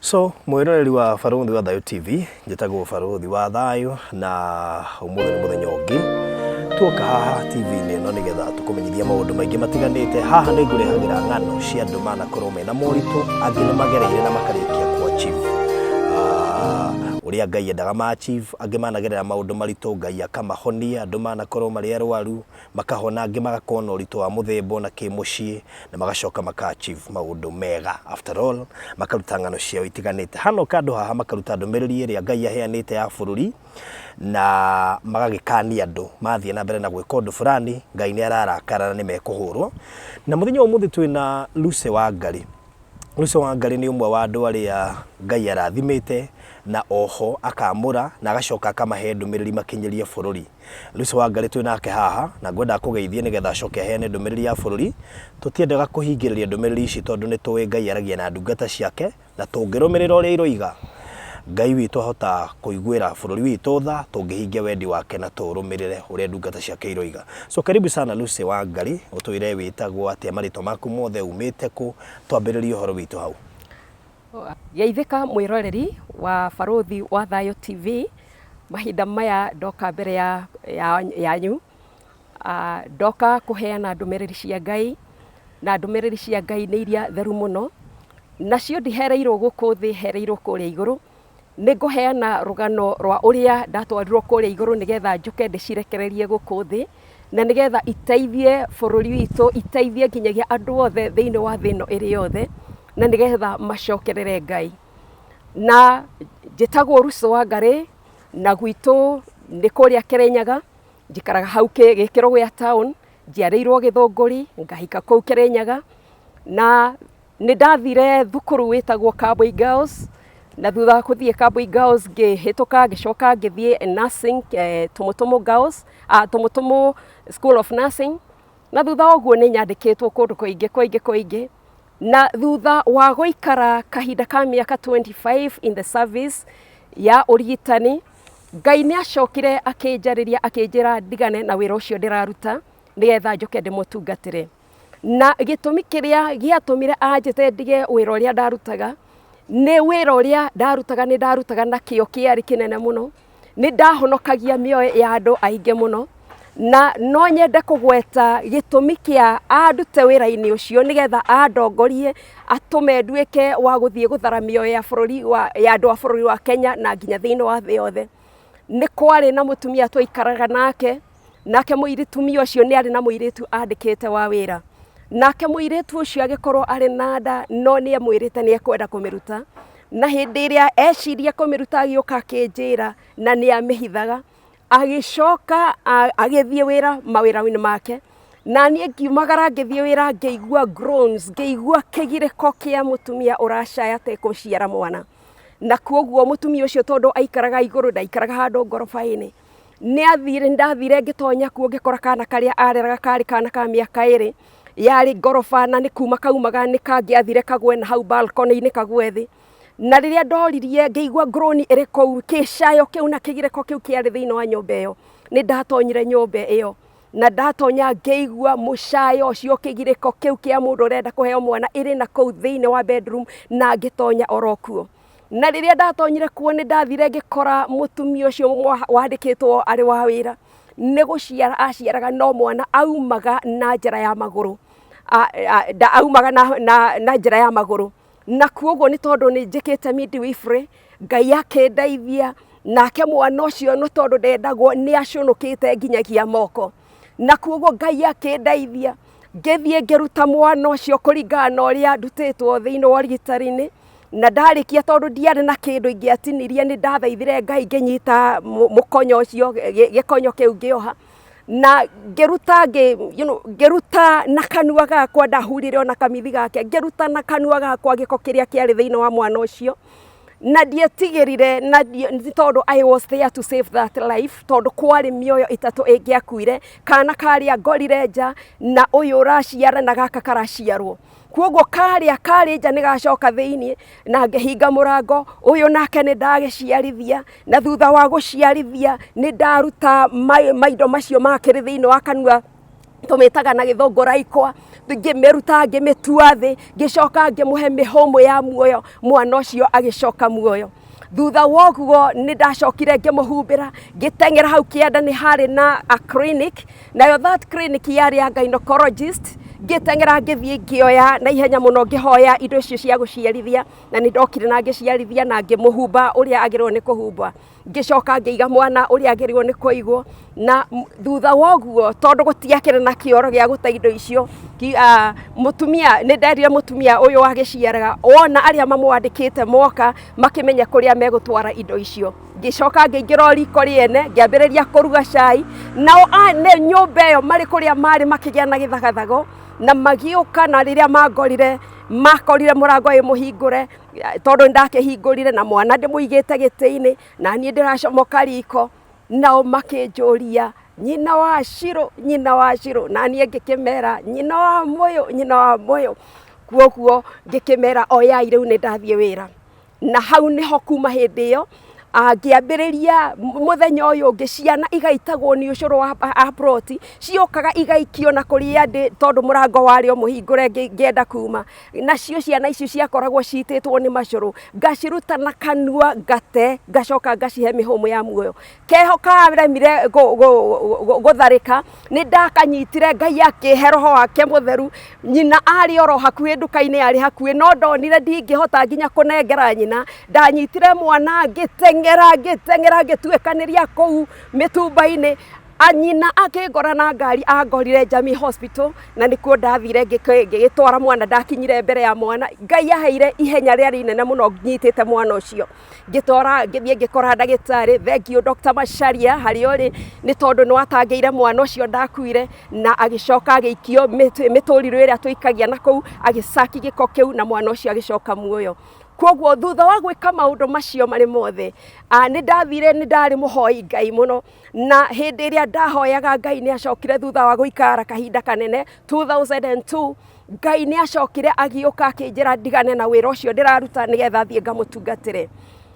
So mwĩroreri wa Barũthi wa Thayũ TV, njĩtagwo Barũthi wa Thayũ na ũmũthĩ nĩ mũthenya ũngĩ tuoka haha TV-inĩ ĩno nĩgetha tũkũmenyithia maũndũ maingĩ matiganĩte. Haha nĩ ngũrehagĩra ng'ano cia andũ manakorwo mena moritũ, angĩ nĩ magereire na makarĩkia ku achieve ũrĩa Ngai endaga ma achieve, angĩ managerera maũndũ maritũ Ngai akamahonia, andũ manakorwo marĩ arwaru makahona, angĩ magakorwo na ũritũ wa mũthemba ona kĩmũciĩ na magacoka maka achieve maũndũ mega. After all, makaruta ng'ano ciao itiganĩte. Hanoka andũ haha makaruta ndũmĩrĩri ĩrĩa Ngai aheanĩte ya bũrũri na magagĩkania andũ mathiĩ na mbere na gwĩka ũndũ fulani, Ngai nĩ ararakara na nĩ mekũhũrwo. Na mũthenya wa ũmũthĩ twĩna Lucy Wangari. Lucy Wangari nĩ ũmwe wa andũ arĩa Ngai arathimĩte na oho akamũra na agacoka akamahe ndũmĩrĩri makinyĩrie bũrũri. Lucy Wangari twĩ nake haha na ngwenda akũgeithie nĩgetha acoke aheane ndũmĩrĩri ya bũrũri. Tũtiendaga kũhingĩrĩria ndũmĩrĩri ici tondũ nĩ tũĩ Ngai aragia na ndungata ciake na tũngĩrũmĩrĩra ũrĩa iroiga, Ngai witũ ahota kũiguĩra bũrũri witũ tha tũngĩhingia wendi wake na tũrũmĩrĩre ũrĩa ndungata ciake iroiga. So karibu sana Lucy Wangari, ũtwĩre wĩtagwo atĩa, marĩtwa maku mothe, umĩte kũ, twambĩrĩrie ũhoro witũ hau. Geithĩka mwĩroreri wa Barũthi wa Thayũ TV, mahinda maya ndoka mbere ya, ya, yanyu ndoka kũheana ndũmĩrĩri cia Ngai, na ndũmĩrĩri cia Ngai nĩ iria theru mũno, nacio ndihereirwo gũkũ thĩ hereirwo kũrĩa igũrũ. Nĩ ngũheana rũgano rwa ũrĩa ndatwarirwo kũrĩa igũrũ nĩgetha njũke ndĩcirekererie gũkũ thĩ, na nĩgetha iteithie bũrũri witũ, iteithie nginyagia andũ othe thĩinĩ wa thĩ ĩno ĩrĩ yothe, na nĩgetha macokerere Ngai. Na njĩtagwo Lucy Wangarĩ, na gwitũ nĩ kũrĩa Kĩrĩnyaga, njikaraga hau gĩkĩro gĩa town, njiarĩirwo Gĩthũngũri, ngahika kũu Kĩrĩnyaga, na Nĩ ndathire thukuru wĩtagwo Kabui Girls, na thutha wa kũthiĩ Kabui Girls ngĩhĩtũka ngĩcoka ngĩthiĩ nursing Tumutumu Girls, Tumutumu School of Nursing, na thutha wa ũguo nĩ nyandĩkĩtwo kũndũ kũingĩ kũingĩ kũingĩ, na thutha wa gũikara kahinda ka mĩaka 25 in the service ya ũrigitani, Ngai nĩ acokire akĩnjarĩria akĩnjĩra ndigane na wĩra ũcio ndĩraruta, nĩgetha njũke ndĩmũtungatĩre. Na gĩtũmi kĩrĩa gĩatũmire anjĩte ndige wĩra ũrĩa ndarutaga, nĩ wĩra ũrĩa ndarutaga nĩ ndarutaga na kĩo kĩarĩ kĩnene mũno, nĩ ndahonokagia mĩoyo ya andũ aingĩ mũno, na no nyende kũgweta gĩtũmi kĩa andute wĩra-inĩ ũcio nĩgetha andongorie atũme nduĩke wa gũthiĩ gũthara mĩoyo ya bũrũri wa, ya andũ a bũrũri wa Kenya na nginya thĩinĩ wa thĩ yothe. Nĩ kwarĩ na mũtumia twaikaraga nake, Nake mũtumia ũcio nĩ arĩ na mũirĩtu andĩkĩte wa wĩra. Nake mũirĩtu ũcio agĩkorwo arĩ na nda no nĩ amwĩrĩte nĩ ekwenda kũmĩruta. Na hĩndĩ ĩrĩa eciria kũmĩruta agĩũka akĩnjĩra na nĩ amĩhithaga. Agĩcoka agĩthiĩ wĩra mawĩra-inĩ make. Na niĩ ngiumagara ngĩthiĩ wĩra ngĩigua groans, ngĩigua kĩgirĩko kĩa mũtumia ũracaya ta ekũciara mwana. Na kwoguo mũtumia ũcio tondũ aikaraga igũrũ ndaikaraga handũ ngoroba-inĩ. Nĩ athire, nĩ ndathire ngĩtonya kuo ngĩkora kana karĩa areraga karĩ kana ka mĩaka ĩrĩ, yarĩ ngoroba na nĩ kuma kaumaga nĩ kangĩathire kagwe na hau balcony-inĩ kagwe thĩ. Na rĩrĩa ndoririe ngĩigua groan ĩrĩ kũu, kĩcayo kĩu na kĩgirĩko kĩu kĩarĩ thĩinĩ wa nyũmba ĩyo, nĩ ndatonyire nyũmba ĩyo na ndatonya ngĩigua mũcayo ũcio kĩgirĩko kĩu kĩa mũndũ ũrenda kũheo mwana ĩrĩ na kũu thĩinĩ wa bedroom na ngĩtonya oro kuo. Na rĩrĩa ndatonyire kuo nĩ ndathire ngĩkora mũtumia ũcio wandĩkĩtwo arĩ wa wĩra, nĩ gũciara aciaraga no mwana aumaga na njĩra ya magũrũ, aumaga na njĩra ya magũrũ. Na kuoguo nĩ tondũ nĩ njĩkĩte midwifery, Ngai akĩndeithia, nake mwana ũcio nĩ tondũ ndendagwo nĩ acũnũkĩte nginyagia moko. Na kuoguo Ngai akĩndeithia, ngĩthiĩ ngĩruta mwana ũcio kũringana na ũrĩa ndutĩtwo thĩinĩ wa ũrigitani-inĩ, na ndarĩkia tondũ ndiarĩ na kĩndũ ingĩatinirie nĩ ndathaithire Ngai ngĩnyita mũkonyo ũcio, gĩkonyo kĩu ngĩoha, na ngĩruta ngĩruta na kanua gakwa ndahurire ona kamithi gake, ngĩruta na kanua gakwa gĩko kĩrĩa kĩarĩ thĩinĩ wa mwana ũcio, na ndietigĩrire na nĩ tondũ I was there to save that life tondũ kwarĩ mĩoyo ĩtatũ ĩngĩakuire, kana karĩa ngorire nja na ũyũ ũraciara na gaka karaciarwo. Kuoguo karĩa karĩ nja nĩ gacoka thĩiniĩ na ngĩhinga mũrango, ũyũ nake nĩ ndagĩciarithia, na thutha wa gũciarithia nĩ ndaruta maindo macio makĩrĩ thĩiniĩ wa kanua Tũmĩtaga na Gĩthũngũ raikwa. Ngĩmĩruta, ngĩmĩtua thĩ, ngĩcoka ngĩmũhe mĩhũmũ ya muoyo. Mwana ũcio agĩcoka muoyo. Thutha wa ũguo nĩ ndacokire ngĩmũhumbĩra, ngĩteng'era hau kĩanda. Nĩ harĩ na a clinic, nayo that clinic yarĩ ya gynecologist. Ngĩteng'era, ngĩthiĩ, ngĩoya na ihenya mũno, ngĩhoya indo icio cia gũciarithia, na nĩ ndokire na ngĩciarithia na ngĩmũhumba ũrĩa agĩrĩirwo nĩ kũhumbwa. Ngĩcoka ngĩiga mwana ũrĩa agĩrĩirwo nĩ kũigwo. Na thutha wa ũguo, tondũ gũtiakĩrĩ na kĩoro gĩa gũte indo icio, mũtumia, nĩ nderire mũtumia ũyũ wagĩciaraga, wona arĩa mamwandĩkĩte moka, makĩmenye kũrĩa megũtwara indo icio. Ngĩcoka ngĩingĩra o riko rĩene, ngĩambĩrĩria kũruga cai. Nao ane nyũmba ĩyo marĩ kũrĩa marĩ makĩgĩa na gĩthagathago na magĩũka, na rĩrĩa mangorire, makorire mũrango wĩ mũhingũre, tondũ nĩndakĩhingũrire na mwana ndĩmũigĩte gĩtĩ-inĩ na niĩ ndĩracomoka riko. Nao makĩnjũria, "Nyina wa Shirũ, nyina wa Shirũ?" Na niĩ ngĩkĩmera, "Nyina wa Mũyũ, nyina wa Mũyũ." Kuoguo ngĩkĩmera, "Oyai rĩu, nĩ ndathiĩ wĩra." Na hau nĩho kuma hĩndĩ ĩyo ngĩambĩrĩria. Mũthenya ũyũ ũngĩ ciana igaitagwo nĩ ũcũrũ wa a ploti, ciokaga igaikio na kũrĩa ndĩ, tondũ mũrango warĩ o mũhingũre ngĩenda kuma. Nacio ciana icio ciakoragwo citĩtwo nĩ macũrũ, ngaciruta na kanua, ngate, ngacoka ngacihe mĩhũmũ ya muoyo. Keho karemire gũtharĩka, nĩ ndakanyitire, Ngai akĩhe roho wake mũtheru. Nyina arĩ oro hakuhĩ, nduka-inĩ yarĩ hakuhĩ, no ndonire ndingĩhota nginya kũnengera nyina. Ndanyitire mwana, ngĩteng'era, ngĩteng'era, ngĩtuĩkanĩria kũu mĩtumba-inĩ. Nyina akĩngora na ngari, angorire Jamii Hospital, na nĩkuo ndathire ngĩgĩtwara mwana. Ndakinyire mbere ya mwana, Ngai aheire ihenya rĩarĩ inene mũno. Nyitĩte mwana ũcio, ngĩtwara, ngĩthiĩ ngĩkora ndagĩtarĩ. Thank you, Dr. Macharia, harĩa ũrĩ, nĩ tondũ nĩ watangĩire mwana ũcio, ndakuire. Na agĩcoka agĩikio mĩtũrirũ ĩrĩa tũikagia na kũu, agĩcaki gĩko kĩu, na mwana ũcio agĩcoka muoyo. Koguo thutha wa gwĩka maũndũ macio marĩ mothe, nĩ ndathire, nĩ ndarĩ mũhoi Ngai mũno, na hĩndĩ ĩrĩa ndahoyaga, Ngai nĩ acokire thutha wa gũikara kahinda kanene, 2002, Ngai nĩ acokire agĩũka akĩnjĩra ndigane na wĩra ũcio ndĩraruta nĩgetha thiĩ ngamũtungatĩre.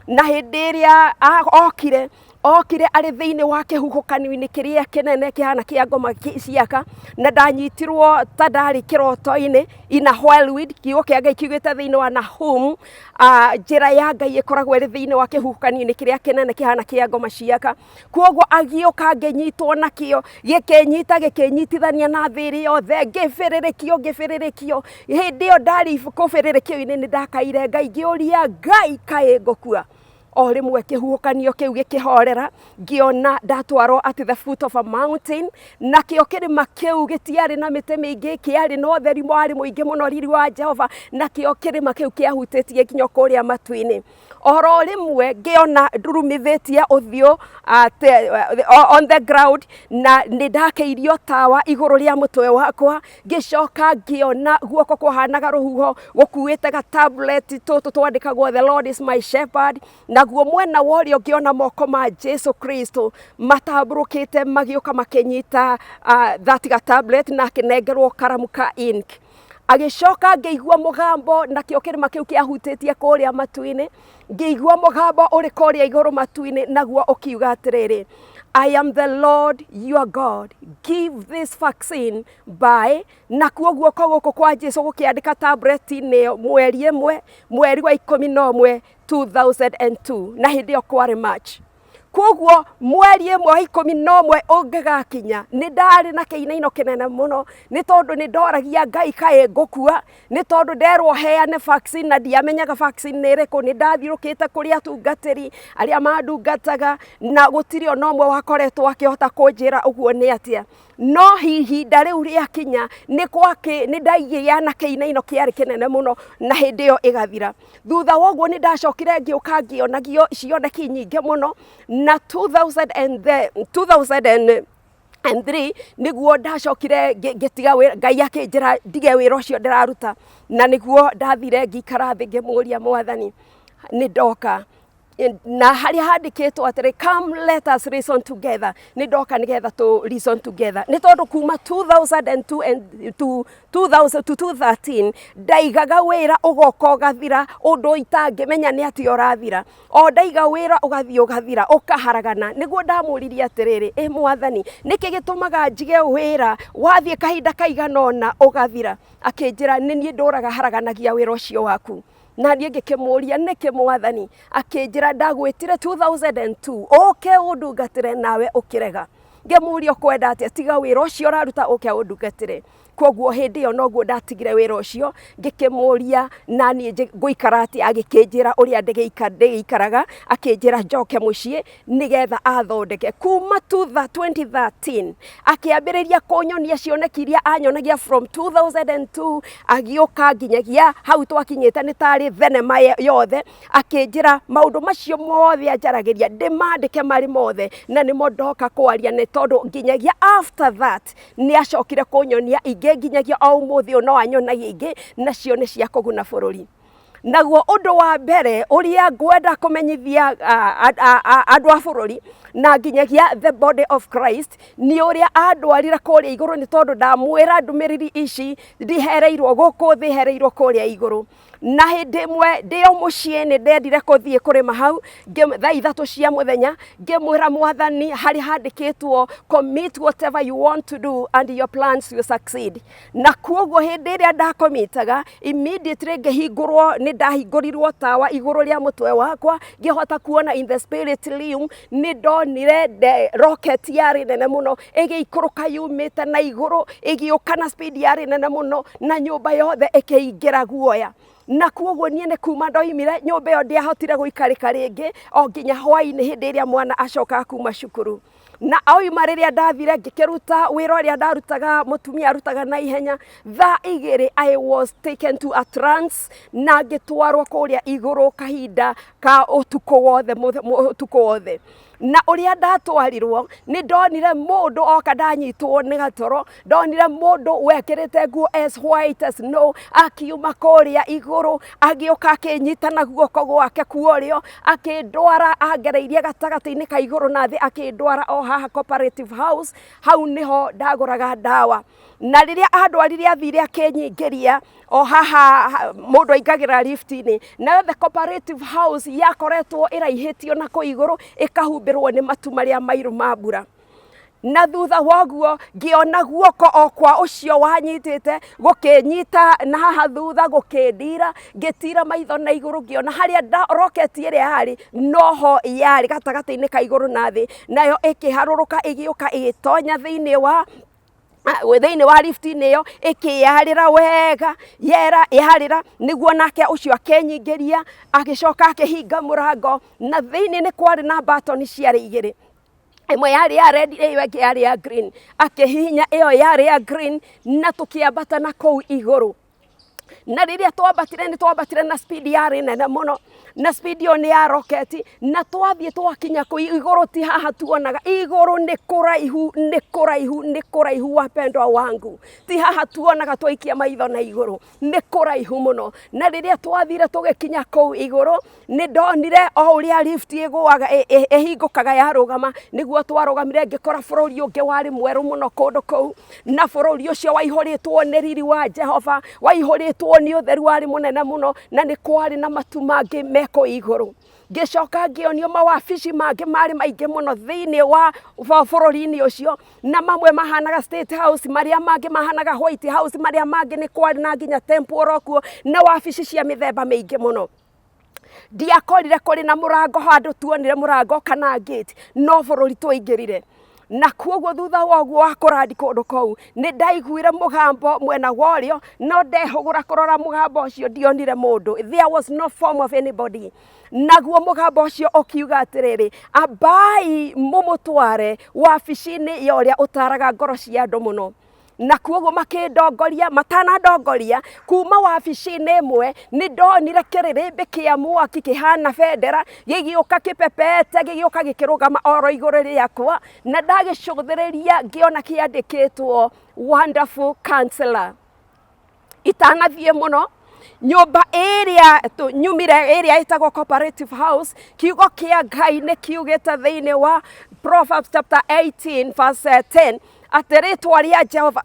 Na hĩndĩ ĩrĩa okire, okire arĩ thĩinĩ wa kĩhuhũkanio-inĩ kĩrĩa kĩnene kĩhana kĩa ngoma ciaka, na ndanyitirwo ta ndarĩ kĩroto-inĩ, in a whirlwind. Kiugo kĩa Ngai kiugĩte thĩinĩ wa Nahum, njĩra ya Ngai ĩkoragwo ĩrĩ thĩinĩ wa kĩhuhũkanio-inĩ kĩrĩa kĩnene kĩhana kĩa ngoma ciaka. Koguo agĩũka, ngĩnyitwo nakĩo, gĩkĩnyita, gĩkĩnyitithania na thĩ ĩrĩ yothe, ngĩbĩrĩrĩkio, ngĩbĩrĩrĩkio. Hĩndĩ ĩyo ndarĩ kũbĩrĩrĩkio-inĩ, nĩ ndakaire Ngai, ngĩũria Ngai, kaĩ ngũkua? O rĩmwe kĩhuhũkanio kĩu gĩkĩhorera, ngĩona ndatwarwo at the foot of a mountain. Nakĩo kĩrĩma kĩu gĩtiarĩ na mĩtĩ mĩingĩ, kĩarĩ na ũtheri warĩ mũingĩ mũno, riri wa Jehova. Nakĩo kĩrĩma kĩu kĩahutĩtie nginya kũrĩa matu-inĩ. Oro rĩmwe ngĩona ndurumithĩtie ũthiũ on the ground, na nĩ ndakĩirio tawa igũrũ rĩa mũtwe wakwa. Ngĩcoka ngĩona guoko kwahanaga rũhuho gũkuĩte ga tablet tũtũ twandĩkagwo "The Lord is my shepherd". Naguo mwena wa ũrĩo ngĩona moko ma Jesu Kristo matambũrũkĩte, magĩũka makĩnyita that ga tablet, na akĩnengerwo karamu ka ink. Agĩcoka ngĩigua mũgambo, nakĩo kĩrĩma kĩu kĩahutĩtie kũrĩa matu-inĩ. Ngĩigua mũgambo ũrĩ kũrĩa igũrũ matu-inĩ, naguo ũkiuga atĩrĩrĩ, "I am the Lord your God, give this vaccine by." Nakuo guoko gũkũ kwa Jesu gũkĩandĩka tablet-inĩ ĩyo mweri 1, mweri wa 11, 2002, na hĩndĩ ĩyo kwarĩ March. Koguo mweri 1 wa 11 ũngĩgakinya, nĩ ndarĩ na kĩinaino kĩnene mũno, nĩ tondũ nĩ ndoragia Ngai, kaĩ ngũkua? Nĩ tondũ nderwo heane vaccine na ndiamenyaga vaccine nĩ ĩrĩkũ. Nĩ ndathiũrũkĩte kũrĩ atungatĩri arĩa mandungataga, na gũtirĩ ona ũmwe wakoretwo akĩhota kũnjĩra ũguo nĩ atĩa. No ihinda rĩu rĩakinya, nĩ gwakĩ nĩ ndaigĩa na kĩinaino kĩarĩ kĩnene mũno, na hĩndĩ ĩyo ĩgathira. Thutha wa ũguo nĩ ndacokire ngĩũka ngĩonagio cioneki nyingĩ mũno, na 2000 and the, 2003 nĩguo ndacokire ngĩtiga wĩra. Ngai akĩnjĩra ndige wĩra ũcio ndĩraruta, na nĩguo ndathire ngĩikara thĩ, ngĩmũria Mwathani, nĩ ndoka. Na harĩa handĩkĩtwo atĩrĩ, "Come, let us reason together." Nĩ ndoka nĩgetha tũ reason together, nĩ tondũ kuma 2002 and to 2000 to 2013 ndaigaga wĩra ũgoka ũgathira, ũndũ itangĩmenya nĩ atĩa ũrathira. O ndaiga wĩra ũgathiĩ ũgathira, ũkaharagana. Nĩguo ndamũririe atĩrĩrĩ, "Ĩ Mwathani, nĩkĩ gĩtũmaga njige wĩra, wathiĩ kahinda kaigana ũna ũgathira?" Akĩnjĩra, "Nĩ niĩ ndũraga haraganagia wĩra ũcio waku." Na niĩ ngĩkĩmũria, "Nĩkĩ, Mwathani?" Akĩnjĩra, "Ndagwĩtire 2002 ũke ũndungatĩre, nawe ũkĩrega." Ngĩmũria, "Ũkwenda atĩa? Tiga wĩra ũcio ũraruta ũke ũndungatĩre." Koguo hĩndĩ ĩyo noguo ndatigire wĩra ũcio. Ngĩkĩmũria, "Na niĩ ngũikara atĩa?" Agĩkĩnjĩra ũrĩa ndĩgĩikaraga, akĩnjĩra njoke mũciĩ nĩgetha athondeke. Kuma 2013 akĩambĩrĩria kũnyonia cioneki iria anyonagia from 2002, agĩũka nginyagia hau twakinyĩte, nĩ tarĩ thenema yothe. Akĩnjĩra maũndũ macio mothe anjaragĩria ndĩmandĩke marĩ mothe, na nĩmo ndoka kwaria, nĩ tondũ nginyagia after that nĩ acokire kũnyonia ingĩ, nginyagia o ũmũthĩ ũyũ no anyonagia ingĩ, nacio nĩ cia kũguna bũrũri. Naguo ũndũ wa mbere ũrĩa ngwenda kũmenyithia andũ a bũrũri na nginyagia the body of Christ nĩ ũrĩa andwarire kũrĩa igũrũ, nĩ tondũ ndamwĩra ndũmĩrĩri ici ndihereirwo gũkũ thĩ, hereirwo kũrĩa igũrũ. Na hĩndĩ ĩmwe ndĩ o mũciĩ nĩ ndendire kũthiĩ kũrĩma hau thaa 3 cia mũthenya. Ngĩmwĩra Mwathani harĩa handĩkĩtwo, "Commit whatever you want to do and your plans will succeed." Na kuoguo hĩndĩ ĩrĩa ndakomitaga, immediately ngĩhingũrwo, nĩ ndahingũrirwo tawa igũrũ rĩa mũtwe wakwa, ngĩhota kuona in the spirit realm. Nĩ ndonire rocket yarĩ nene mũno ĩgĩikũrũka yumĩte na igũrũ, ĩgĩũka na speed yarĩ nene mũno, na nyũmba yothe ĩkĩingĩra guoya. Na kuoguo niĩ nĩ kuma ndoimire nyũmba ĩyo, ndiahotire gũikarĩka rĩngĩ o nginya hwaĩ-inĩ, hĩndĩ ĩrĩa mwana acokaga kuma cukuru. Na oima, rĩrĩa ndathire ngĩkĩruta wĩra ũrĩa ndarutaga, mũtumia arutaga na ihenya, thaa 2 I was taken to a trance na ngĩtwarwo kũrĩa igũrũ kahinda ka ũtukũ wothe, ũtukũ wothe. Na ũrĩa ndatwarirwo, nĩ ndonire mũndũ oka, ndanyitwo nĩ gatoro, ndonire mũndũ wekĩrĩte nguo as white as snow akiuma kũrĩa igũrũ, agĩũka akĩnyita na guoko gwake kuorĩo, akĩndwara angereirie gatagatĩ-inĩ ka igũrũ na thĩ, akĩndwara o haha Cooperative House. Hau nĩho ndagũraga ndawa. Na rĩrĩa andwarire, athire akĩnyingĩria o haha mũndũ aingagĩra lift-inĩ. Nayo the Cooperative House yakoretwo ĩraihĩtio na kũu igũrũ, ĩkahumbĩrwo nĩ matu marĩa mairũ ma mbura. Na thutha wa ũguo ngĩona guoko o kwa ũcio wanyitĩte gũkĩnyita na haha thutha, gũkĩndira, ngĩtira maitho na igũrũ, ngĩona harĩa roketi ĩrĩa yarĩ, noho yarĩ gatagatĩ-inĩ ka igũrũ na thĩ. Nayo ĩkĩharũrũka, ĩgĩũka ĩgĩtonya thĩinĩ wa lift-inĩ ĩyo, ĩkĩyarĩra wega yera yarĩra. Nĩguo nake ũcio akĩnyingĩria, agĩcoka akĩhinga mũrango. Na thĩinĩ nĩ kwarĩ na batoni ciarĩ igĩrĩ, ĩmwe yarĩ ya red, ĩyo ĩngĩ yarĩ ya green. Akĩhihinya ĩyo yarĩ ya green na tũkĩambata na kũu igũrũ. Na rĩrĩa twambatire, nĩ twambatire na speed yarĩ nene mũno, na speed ĩyo nĩ ya roketi. Na twathiĩ twakinya kũu igũrũ, ti haha tuonaga igũrũ, nĩ kũraihu, nĩ kũraihu, nĩ kũraihu, wapendwa wangu, ti haha tuonaga twaikia maitho na igũrũ, nĩ kũraihu mũno. Na rĩrĩa twathire tũgĩkinya kũu igũrũ, nĩ ndonire o ũrĩa lift ĩgũaga, ĩhingũkaga yarũgama, nĩguo twarũgamire. Ngĩkora bũrũri ũngĩ warĩ mwerũ mũno kũndũ kũu, na bũrũri ũcio waihũrĩtwo nĩ riri wa Jehova, waihũrĩtwo nĩ ũtheru warĩ mũnene mũno, na nĩ kwarĩ na matu mangĩ me kũu igũrũ. Ngĩcoka ngĩonio mawabici mangĩ marĩ maingĩ mũno thĩinĩ wa bũrũri-inĩ ũcio, na mamwe mahanaga State House, marĩa mangĩ mahanaga White House, marĩa mangĩ nĩ kwarĩ na nginya temple oro kuo, na wabici cia mĩthemba mĩingĩ mũno. Ndiakorire kũrĩ na mũrango handũ tuonire mũrango kana gate, no bũrũri twaingĩrire. Na kuoguo thutha wa ũguo wa kũrandi kũndũ kũu, nĩ ndaiguire mũgambo mwena wa ũrĩo, no ndehũgũra kũrora mũgambo ũcio, ndionire mũndũ. There was no form of anybody. Naguo mũgambo ũcio ũkiuga atĩrĩrĩ, "Ambai mũmũtware wabici-inĩ ya ũrĩa ũtaraga ngoro cia andũ mũno." Na kuoguo makĩndongoria. Matanandongoria kuma wabici-inĩ ĩmwe, nĩ ndonire kĩrĩrĩmbĩ kĩa mwaki kĩhana bendera gĩgĩũka kĩpepete, gĩgĩũka gĩkĩrũgama oro igũrũ rĩakwa. Na ndagĩcũthĩrĩria, ngĩona kĩandĩkĩtwo "Wonderful Counselor". Itanathiĩ mũno, Nyũmba ĩrĩa nyumire ĩrĩa ĩtagwo Cooperative House, kiugo kĩa Ngai nĩ kiugĩte thĩinĩ wa Proverbs chapter 18 verse 10 atĩ rĩtwa rĩa Jehova,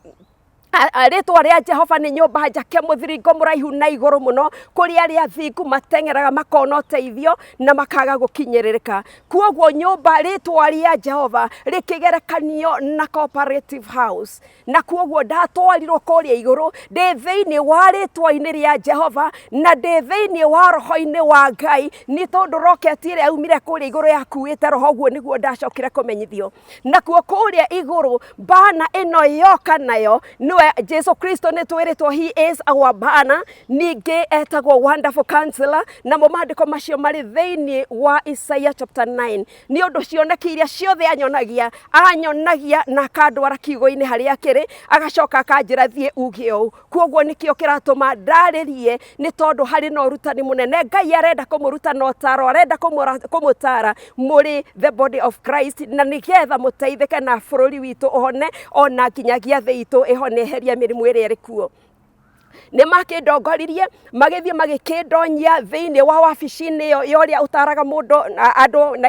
rĩtwa rĩa Jehova nĩ nyũmba njake mũthiringo mũraihu na igũrũ mũno, kũrĩa arĩa athingu mateng'eraga makona ũteithio na makaga gũkinyĩrĩrĩka. Kuoguo nyũmba, rĩtwa rĩa Jehova rĩkĩgerekanio na Cooperative House. Na kuoguo ndatwarirwo kũrĩa igũrũ ndĩ thĩinĩ wa rĩtwa-inĩ rĩa Jehova na ndĩ thĩinĩ wa roho-inĩ wa Ngai, nĩ tondũ roketi ĩrĩa yaumire kũrĩa igũrũ yakuĩte roho. Ũguo nĩguo ndacokire kũmenyithio. Nakuo kũrĩa igũrũ bana ĩno yoka nayo nĩwe Jesu Kristo, nĩ twĩrĩtwo he is our banner, ningĩ etagwo Wonderful Counselor, namo maandĩko macio marĩ thĩinĩ wa Isaiah chapter 9. Nĩ ũndũ cioneki iria ciothe anyonagia, anyonagia na akandwara kiugo-inĩ harĩa kĩrĩ, agacoka akanjĩra thiĩ uge ũũ. Kuoguo nĩkĩo kĩratũma ndarĩrie, nĩ tondũ harĩ na ũrutani mũnene Ngai arenda kũmũruta na ũtaro, arenda kũmũtara mũrĩ the body of Christ, na nĩgetha mũteithĩke na bũrũri witũ ũhone, ona nginyagia thĩ itũ ĩhone, eherie mĩrimũ ĩrĩa ĩrĩ kuo. Nĩ makĩndongoririe magĩthiĩ magĩkĩndonyia thĩinĩ wa wabici-inĩ ĩyo ya ũrĩa ũtaraga mũndũ andũ na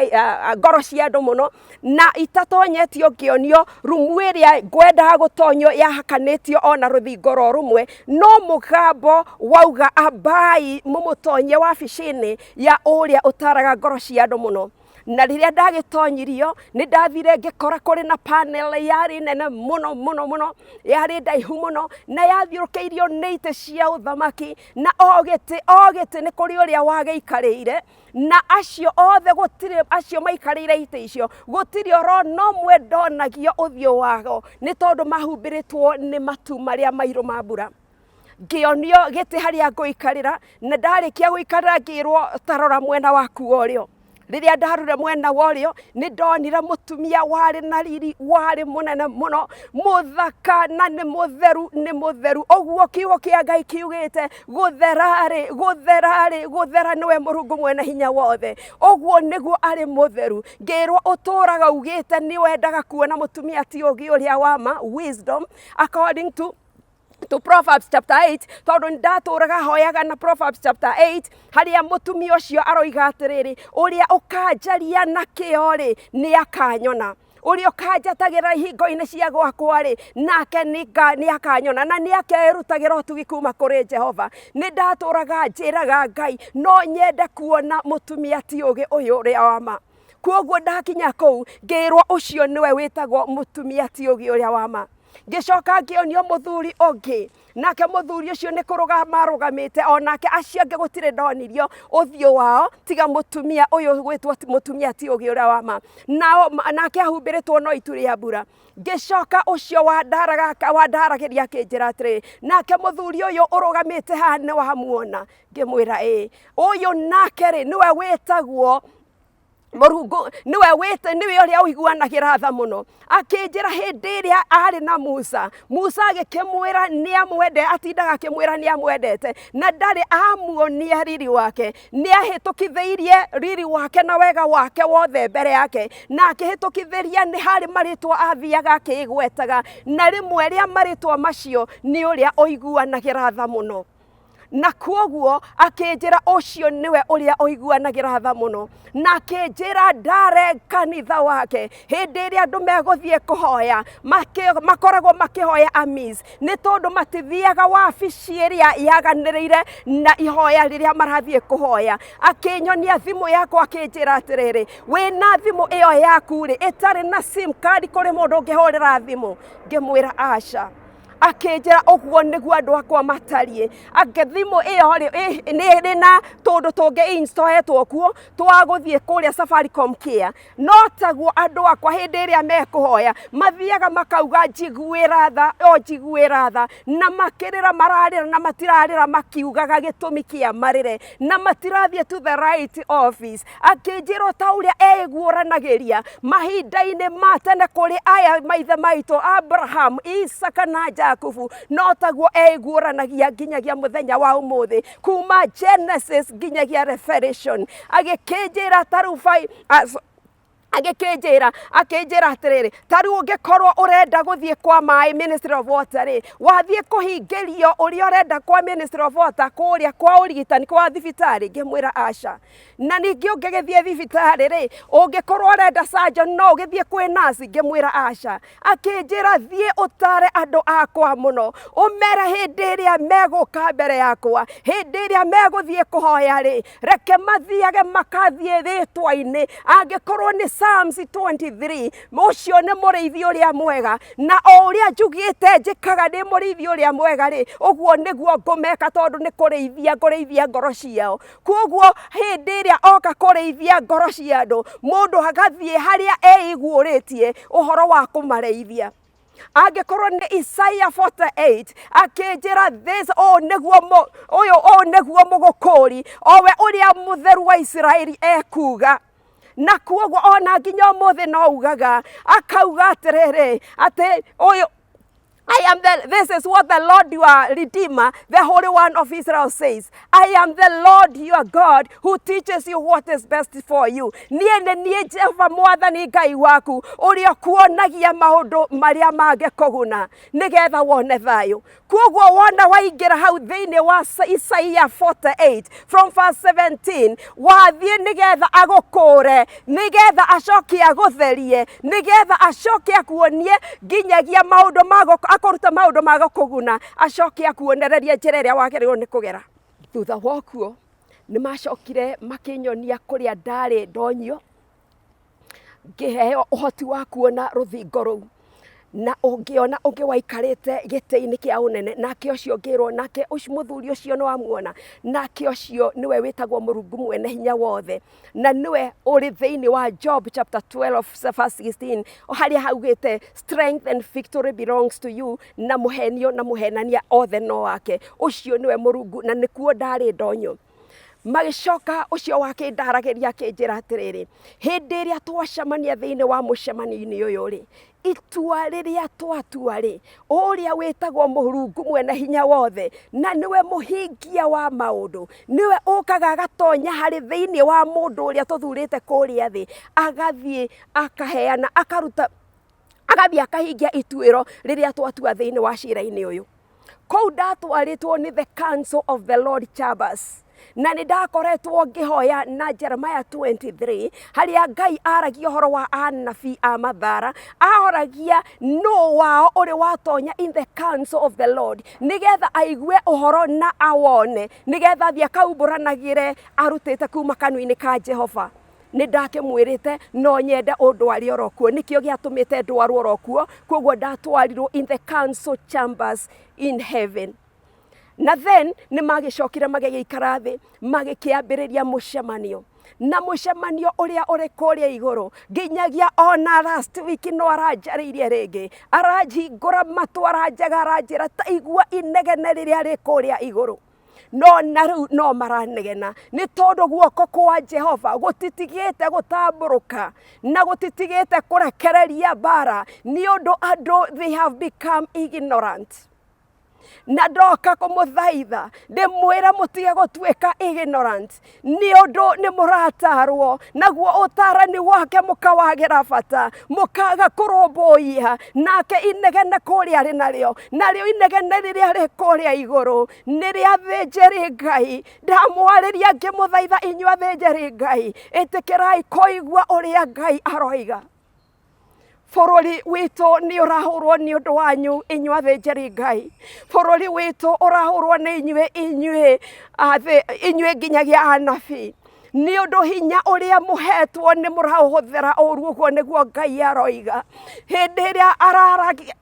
ngoro cia andũ mũno, na itatonyetio ngĩonio rumu ĩrĩa ngwendaga gũtonyio yahakanĩtio ona rũthingo ro rũmwe, no mũgambo wauga ambai mũmũtonyie wabici-inĩ ya ũrĩa ũtaraga ngoro cia andũ mũno. Na rĩrĩa ndagĩtonyirio, nĩ ndathire ngĩkora kũrĩ na panel yarĩ nene mũno mũno mũno, yarĩ ndaihu mũno, na yathiũrũkĩirio nĩ itĩ cia ũthamaki, na o gĩtĩ o gĩtĩ nĩ kũrĩ ũrĩa wagĩikarĩire, na acio othe gũtirĩ, acio maikarĩire itĩ icio gũtirĩ oro no ũmwe ndonagio ũthiũ wao, nĩ tondũ mahumbĩrĩtwo nĩ matu marĩa mairũ ma mbura. Ngĩonio gĩtĩ harĩa ngũikarĩra, na ndarĩkia gũikarĩra ngĩrwo ta rora mwena waku wa ũrĩo. Rĩrĩa ndarorire mwena wa ũrĩo, nĩ ndonire mũtumia warĩ na riri, warĩ mũnene mũno, mũthaka na nĩ mũtheru, nĩ mũtheru. Ũguo kiugo kĩa Ngai kiugĩte, gũthera-rĩ, gũthera-rĩ, gũthera nĩwe Mũrungu mwene hinya wothe. Ũguo nĩguo arĩ mũtheru. Ngĩrwo ũtũraga ugĩte nĩ wendaga kuona mũtumia ti ũgĩ ũrĩa wa ma, wisdom, according to Proverbs chapter 8, tondũ ndatũraga hoyaga na Proverbs chapter 8 harĩa mũtumia ũcio aroiga atĩrĩrĩ, ũrĩa ũkanjaria na kĩo rĩ, nĩ akanyona, ũrĩa ũkanjatagĩra ihingo-inĩ cia gwakwa rĩ, nake nĩ akanyona, na nĩ akerutagĩra ũtugi kuma kũrĩ Jehova. Nĩ ndatũraga njĩraga Ngai no nyende kuona mũtumia ti ũgĩ ũyũ ũrĩa wa ma. Kuoguo ndakinya kũu ngĩrwo ũcio nĩwe wĩtagwo mũtumia ti ũgĩ ũrĩa wa ma. Ngĩcoka ngĩonio mũthuri ũngĩ, nake mũthuri ũcio nĩ kũrũgama arũgamĩte, onake acio angĩ gũtirĩ ndonirio ũthiũ wao tiga mũtumia ũyũ gwĩtwo mũtumia ti ũgĩ ũrĩa wa ma. Nao nake ahumbĩrĩtwo no itu rĩa mbura. Ngĩcoka ũcio wandaragĩria akĩnjĩra atĩrĩrĩ, nake mũthuri ũyũ ũrũgamĩte haha nĩ wamuona? Ngĩmwĩra ĩĩ. Ũyũ nake rĩ, nĩwe wĩtagwo Mũrungu, nĩwe wĩte, nĩwe ũrĩa ũiguanagĩra tha mũno. Akĩnjĩra hĩndĩ ĩrĩa arĩ na Musa, Musa agĩkĩmwĩra nĩ amwende, atindaga akĩmwĩra nĩ amwendete, na ndarĩ amuonia riri wake. Nĩ ahĩtũkithĩirie riri wake na wega wake wothe mbere yake, na akĩhĩtũkithĩria nĩ harĩ marĩtwa athiaga akĩgwetaga, na rĩmwe rĩa marĩtwa macio nĩ ũrĩa ũiguanagĩra tha mũno. Na kuoguo akĩnjĩra ũcio nĩwe ũrĩa ũiguanagĩra tha mũno, na akĩnjĩra ndare kanitha wake hĩndĩ ĩrĩa andũ megũthiĩ kũhoya, makoragwo makĩhoya amis, nĩ tondũ matithiaga wabici ĩrĩa yaganĩrĩire na ihoya rĩrĩa marathiĩ kũhoya. Akĩnyonia thimũ yakwa akĩnjĩra atĩrĩrĩ, wĩna thimũ ĩyo yaku rĩ, ĩtarĩ na sim card kũrĩ mũndũ ũngĩhũrĩra thimũ? Ngĩmwĩra aca. Akĩnjĩra ũguo nĩguo andũ akwa matariĩ. Angĩ thimũ ĩyo rĩ, nĩ ĩrĩ na tũndũ tũngĩ installĩtwo kuo twa gũthiĩ kũrĩa Safaricom Care. No taguo andũ akwa hĩndĩ ĩrĩa mekũhoya mathiaga makauga njiguĩra tha, o njiguĩra tha, na makĩrĩra mararĩra na matirarĩra makiugaga gĩtũmi kĩa marĩre, na matirathiĩ to the right office. Akĩnjĩra o ta ũrĩa eiguũranagĩria mahinda-inĩ ma tene kũrĩ aya maithe maitũ Abraham, Isaka na Jakubu, no taguo eiguũranagia nginyagia mũthenya wa ũmũthĩ, kuma Genesis nginyagia Revelation. Agĩkĩnjĩra ta rĩu Agĩkĩnjĩra, akĩnjĩra atĩrĩrĩ, ta rĩu ũngĩkorwo ũrenda gũthiĩ kwa maĩ, Ministry of Water rĩ, wathiĩ kũhingĩrio ũrĩa ũrenda kwa Ministry of Water kũrĩa kwa ũrigitani kwa thibitarĩ? Ngĩmwĩra aca. Na ningĩ ũngĩgĩthiĩ thibitarĩ rĩ, ũngĩkorwo ũrenda surgeon no ũgĩthiĩ kwĩ nurse? Ngĩmwĩra aca. Akĩnjĩra thiĩ ũtare andũ akwa mũno, ũmere hĩndĩ ĩrĩa megũka mbere yakwa, hĩndĩ ĩrĩa megũthiĩ kũhoya rĩ, reke mathiage makathiĩ rĩtwa-inĩ. Angĩkorwo nĩ Psalms 23, ũcio nĩ mũrĩithi ũrĩa mwega, na o ũrĩa njugĩte njĩkaga ndĩ mũrĩithi ũrĩa mwega rĩ, ũguo nĩguo ngũmeka, tondũ nĩ kũrĩithia ngũrĩithia ngoro ciao. Koguo hĩndĩ ĩrĩa oka kũrĩithia ngoro cia andũ, mũndũ agathiĩ harĩa eiguũrĩtie ũhoro wa kũmarĩithia. Angĩkorwo nĩ Isaiah 48, akĩnjĩra this, ũũ nĩguo ũyũ, ũũ nĩguo mũgũkũri, owe ũrĩa mũtheru wa Isiraeli ekuga. Na kuoguo ona nginya ũmũthĩ no ugaga, akauga atĩrĩrĩ, atĩ ũyũ I am the, this is what the Lord your Redeemer, the Holy One of Israel says. I am the Lord your God who teaches you what is best for you. Niĩ nĩ niĩ Jehova Mwathani Ngai waku ũrĩa ũkuonagia maũndũ marĩa mangĩkũguna nĩgetha wone thayũ. Koguo wona waingĩra hau thĩinĩ wa Isaiah 48 from verse 17, wathiĩ nĩgetha agũkũre, nĩgetha acoke agũtherie, nĩgetha acoke akuonie nginyagia maũndũ ma akũrute maũndũ ma gũkũguna, acoke akuonererie njĩra ĩrĩa wagĩrĩirwo nĩ kũgera. Thutha wa ũguo nĩ macokire makĩnyonia kũrĩa ndarĩ ndonyio, ngĩheo ũhoti wa kuona rũthingo rũu, na ũngĩona ũngĩ waikarĩte gĩtĩ-inĩ kĩa ũnene, nake ũcio ngĩrwo, nake ũcio mũthuri ũcio nĩ wamuona, nake ũcio nĩwe wĩtagwo Mũrungu mwene hinya wothe, na nĩwe ũrĩ thĩinĩ wa Job chapter 12 verse 16, harĩa haugĩte strength and victory belongs to you, na mũhenio na mũhenania othe no wake. Ũcio nĩwe Mũrungu, na nĩkuo ndarĩ ndonyo. Magĩcoka ũcio wakĩndaragĩria akĩnjĩra atĩrĩrĩ, hĩndĩ ĩrĩa twacemania thĩinĩ wa mũcemanio-inĩ ũyũ rĩ, itua rĩrĩa twatua rĩ, ũrĩa wĩtagwo Mũrungu mwene hinya wothe, na nĩwe mũhingia wa maũndũ, nĩwe ũkaga agatonya harĩ thĩinĩ wa mũndũ ũrĩa tũthurĩte kũrĩa thĩ, agathiĩ akaheana, akaruta, agathiĩ akahingia ituĩro rĩrĩa twatua thĩinĩ wa cira-inĩ ũyũ. Kũu ndatwarĩtwo nĩ the council of the Lord Chambers, na nĩ ndakoretwo ngĩhoya na Jeremiah 23, harĩa Ngai aragia ũhoro wa anabii a mathara, ahoragia nũ wao ũrĩ watonya in the council of the Lord, nĩgetha aigue ũhoro na awone, nĩgetha athiĩ akaumbũranagĩre arutĩte kuma kanua-inĩ ka Jehova. Nĩ ndakĩmwĩrĩte no nyende ũndware oro kuo, nĩkĩo gĩatũmĩte ndwarwo oro kuo. Koguo ndatwarirwo in the council chambers in heaven, na then nĩ magĩcokire magĩgĩikara thĩ, magĩkĩambĩrĩria mũcemanio, na mũcemanio ũrĩa ũrĩ kũrĩa igũrũ nginyagia ona last week no aranjarĩirie rĩngĩ, aranjhingũra matũ, aranjega, aranjĩra ta igua inegene rĩrĩa rĩ kũrĩa igũrũ. No na rĩu no maranegena, nĩ tondũ guoko kwa Jehova gũtitigĩte gũtambũrũka na gũtitigĩte kũrekereria mbara, nĩ ũndũ andũ they have become ignorant. Na ndoka kũmũthaitha ndĩmwĩre mũtige gũtuĩka ignorant, nĩ ũndũ nĩ mũratarwo, naguo ũtarani wake mũkawagĩra bata, mũkaga kũrũmbũiya. Nake inegene kũrĩa arĩ narĩo, narĩo inegene rĩrĩa rĩ kũrĩa igũrũ nĩ rĩa athĩnjĩri Ngai. Ndamwarĩria ngĩmũthaitha inyuĩ athĩnjĩri Ngai, ĩtĩkĩrai kũigua ũrĩa Ngai aroiga. Bũrũri witũ nĩ ũrahũrwo nĩ ũndũ wanyu inyuĩ athĩnjĩri Ngai. Bũrũri witũ ũrahũrwo nĩ inyuĩ, inyuĩ inyuĩ nginyagia anabii, nĩ ũndũ hinya ũrĩa mũhetwo nĩ mũraũhũthĩra ũru. Ũguo nĩguo Ngai aroiga hĩndĩ ĩrĩa araragia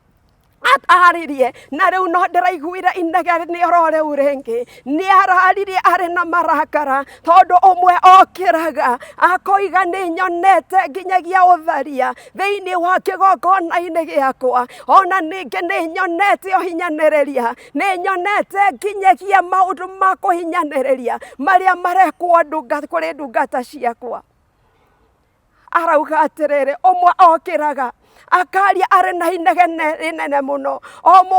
araririe, na rĩu no ndĩraiguire inegene oro rĩu rĩngĩ. Nĩ araririe arĩ na marakara, tondũ ũmwe okĩraga akoiga nĩ nyonete nginyagia ũtharia thĩinĩ wa kĩgongona-inĩ gĩakwa, ona ningĩ nĩ nyonete ũhinyanĩrĩria, nĩ nyonete nginyagia maũndũ ma kũhinyanĩrĩria marĩa marekwo kũrĩ ndungata ciakwa. Arauga atĩrĩrĩ, ũmwe okĩraga Akaria arĩ na inegene rĩnene mũno, o ũmwe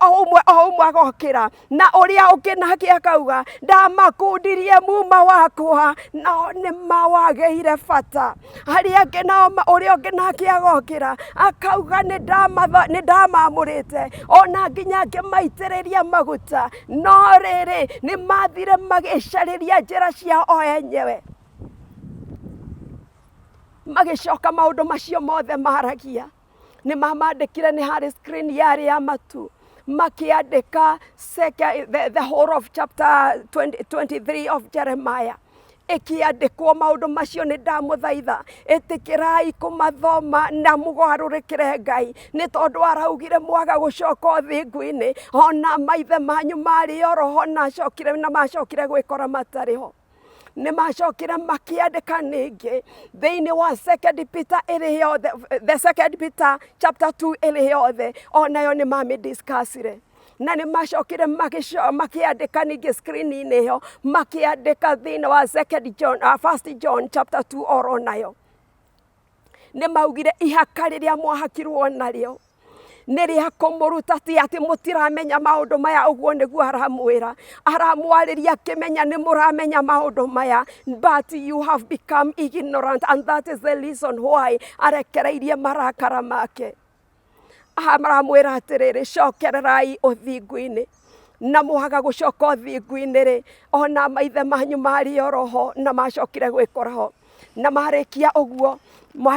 o ũmwe o ũmwe agokĩra, na ũrĩa ũngĩ nake akauga, ndamakundirie muma wakwa, nao nĩ mawagĩire bata. Arĩa angĩ nao ũrĩa ũngĩ nake agokĩra akauga, nĩ ndamamũrĩte ona nginya ngĩmaitĩrĩria maguta, no rĩrĩ, nĩ mathire magĩcarĩria njĩra ciao o enyewe. Magĩcoka maũndũ macio mothe maragia nĩ mamandĩkire, nĩ harĩ screen yarĩ ya matu, makĩandĩka the whole of chapter 20, 23 of Jeremiah ĩkĩandĩkwo maũndũ macio. Nĩ ndamũthaitha, ĩtĩkĩrai kũmathoma na mũgarũrĩkĩre Ngai, nĩ tondũ araugire mwaga gũcoka ũthingu-inĩ, ona maithe manyu marĩ oroho na acokire na macokire gwĩkora matarĩ ho. Nĩ macokire makĩandĩka ningĩ thĩinĩ wa Second Peter ĩrĩ yothe, the Second Peter chapter 2 ĩrĩ yothe, onayo nĩ mamĩdiscussire, na nĩ macokire makĩandĩka ningĩ screen-inĩ ĩyo, makĩandĩka thĩinĩ wa Second John, First John chapter 2 oro nayo. Nĩ maugire ihaka rĩrĩa mwahakirwo narĩo nĩ rĩa kũmũruta, ti atĩ mũtiramenya maũndũ maya. Ũguo nĩguo aramwĩra, aramwarĩria akĩmenya nĩ mũramenya maũndũ maya, but you have become ignorant, and that is the reason why arekereirie marakara make. Aramwĩra atĩrĩrĩ, cokererai ũthingu-inĩ, na mwaga gũcoka ũthingu-inĩ rĩ, ona maithe manyu marĩ oroho na macokire gwĩkora ho. Na marĩkia ũguo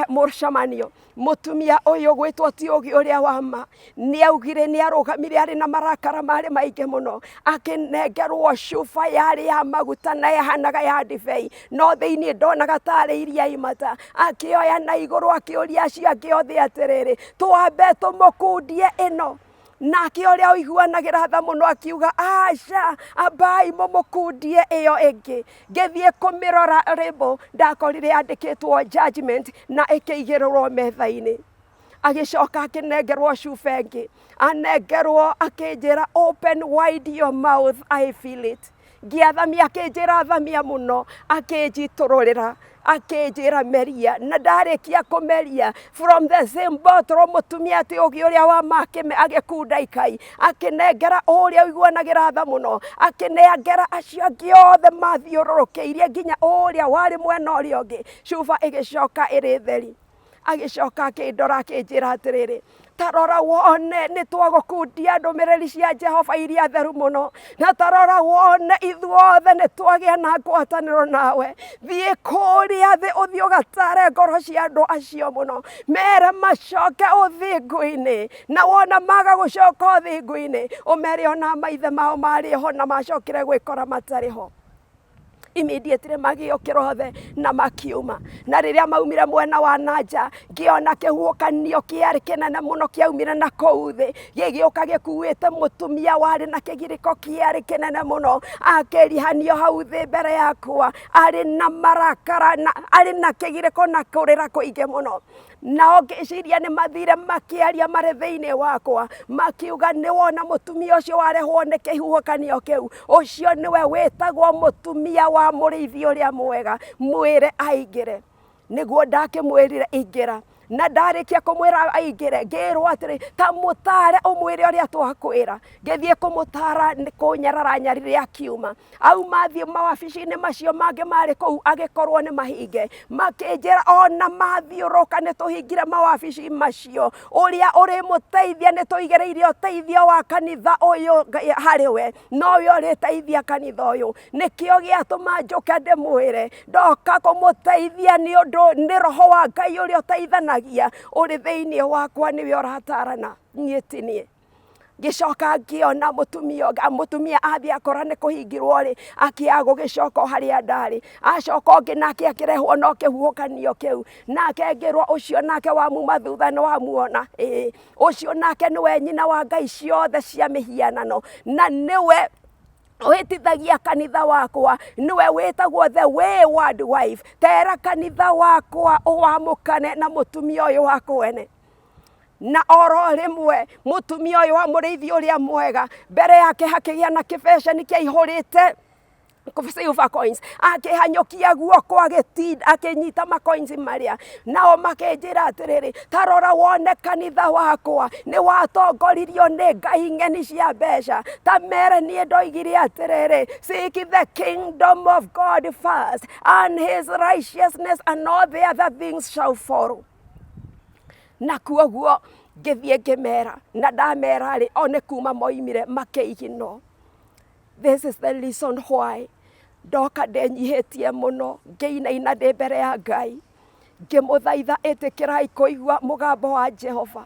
mũcemanio, mũtumia ũyũ gwĩtwo ti ũgĩ ũrĩa wa ma nĩ augire, nĩ arũgamire arĩ na marakara marĩ maingĩ mũno, akĩnengerwo cuba yarĩ ya maguta na yahanaga ya ndibei, no thĩinĩ ndonaga tarĩ iria imata. Akĩoya na igũrũ, akĩũria acio angĩ othe atĩrĩrĩ, twambe tũmũkundie ĩno? Nake ũrĩa ũiguanagĩra tha mũno akiuga, aca, ambai mũmũkundie ĩyo ĩngĩ. Ngĩthiĩ kũmĩrora rĩmbo, ndakorire yandĩkĩtwo judgment na ĩkĩigĩrĩrwo metha-inĩ. Agĩcoka akĩnengerwo cuba ĩngĩ, anengerwo akĩnjĩra, "Open wide your mouth, I feel it." Ngĩathamia, akĩnjĩra thamia mũno, akĩnjitũrũrĩra, akĩnjĩra meria, na ndarĩkia kũmeria from the same bottle, mũtumia atĩ ũgĩ ũrĩa wa ma agĩkunda ikai, akĩnengera ũrĩa ũiguanagĩra tha mũno, akĩnengera acio angĩ othe mathiũrũrũkĩirie nginya ũrĩa warĩ mwena ũrĩa ũngĩ. Cuba ĩgĩcoka ĩrĩ theri. Agĩcoka akĩndora, akĩnjĩra atĩrĩrĩ, ta rora wone, nĩ twagũkundia ndũmĩrĩri cia Jehova iria theru mũno, na ta rora wone, ithuothe nĩ twagĩa na ngwatanĩro nawe. Thiĩ kũrĩa thĩ, ũthiĩ ũgatare ngoro cia andũ acio mũno, mere macoke ũthingu-inĩ, na wona maga gũcoka ũthingu-inĩ, ũmere ona maithe mao marĩ ho na macokire gwĩkora matarĩ ho. Immediately magĩũkĩra othe na makiuma, na rĩrĩa maumire mwena wa nanja, ngĩona kĩhuhũkanio kĩarĩ kĩnene mũno kĩaumire na kũu thĩ, gĩgĩũka gĩkuĩte mũtumia warĩ na kĩgirĩko kĩarĩ kĩnene mũno, akĩrihanio hau thĩ mbere yakwa, arĩ na marakara na arĩ na kĩgirĩko na kũrĩra kũingĩ mũno. Nao ngĩciria nĩ mathire makĩaria marĩ thĩinĩ wakwa, makiuga, nĩ wona mũtumia ũcio warehwo nĩ kĩhuhũkanio kĩu, ũcio nĩwe wĩtagwo mũtumia wa mũrĩithi ũrĩa mwega, mwĩre aingĩre. Nĩguo ndakĩmwĩrire ingĩra, na ndarĩkia kũmwĩra aingĩre, ngĩrwo atĩrĩ, ta mũtare, ũmwĩre ũrĩa twakwĩra. Ngĩthiĩ kũmũtara, nĩ kũnyarara nyarire, akiuma, auma athiĩ mawabici-inĩ macio mangĩ marĩ kũu, agĩkorwo nĩ mahinge. Makĩnjĩra ona mathiũrũka, nĩ tũhingire mawabici macio, ũrĩa ũrĩmũteithia, nĩ tũigĩrĩire ũteithio wa kanitha ũyũ harĩ we, nowe ũrĩteithia kanitha ũyũ. Nĩkĩo gĩatũma njũke ndĩmwĩre, ndoka kũmũteithia nĩ ũndũ nĩ roho wa Ngai ũrĩa ũteithanagia ũrĩ thĩinĩ wakwa, nĩwe ũratarana, niĩ ti niĩ. Ngĩcoka ngĩona mũtumia ũngĩ, mũtumia athiĩ akora nĩ kũhingirwo rĩ, akĩaga gũgĩcoka o harĩa ndarĩ. Acoka ũngĩ nake akĩrehwo no kĩhuhũkanio kĩu, nake ngĩrwo, ũcio nake wamuma thutha nĩ wamuona? Ĩĩ, ũcio nake nĩwe nyina wa ngai ciothe cia mĩhianano, na nĩwe ũhĩtithagia kanitha wakwa, nĩwe wĩtagwo the wayward wife. Tera kanitha wakwa ũwamũkane na mũtumia ũyũ wa kwene. Na oro rĩmwe mũtumia ũyũ wa mũrĩithi ũrĩa mwega, mbere yake hakĩgĩa na kĩbeceni kĩaihũrĩte. Silver coins akĩhanyũkia guoko agĩtinda akĩnyita macoins marĩa nao makĩnjĩra atĩrĩrĩ, ta rora wone kanitha wakwa nĩ watongoririo nĩ ngai ng'eni cia mbeca. Ta mere niĩ ndoigire atĩrĩrĩ, seek the kingdom of God first and his righteousness and all the other things shall follow. Na kuoguo ngĩthiĩ ngĩmera, na ndamera rĩ, o nĩ kuma moimire makĩiginwo. This is the reason why ndoka ndĩnyihĩtie mũno ngĩinaina ndĩ mbere ya Ngai ngĩmũthaitha, ĩtĩkĩrai kũigua mũgambo wa Jehova,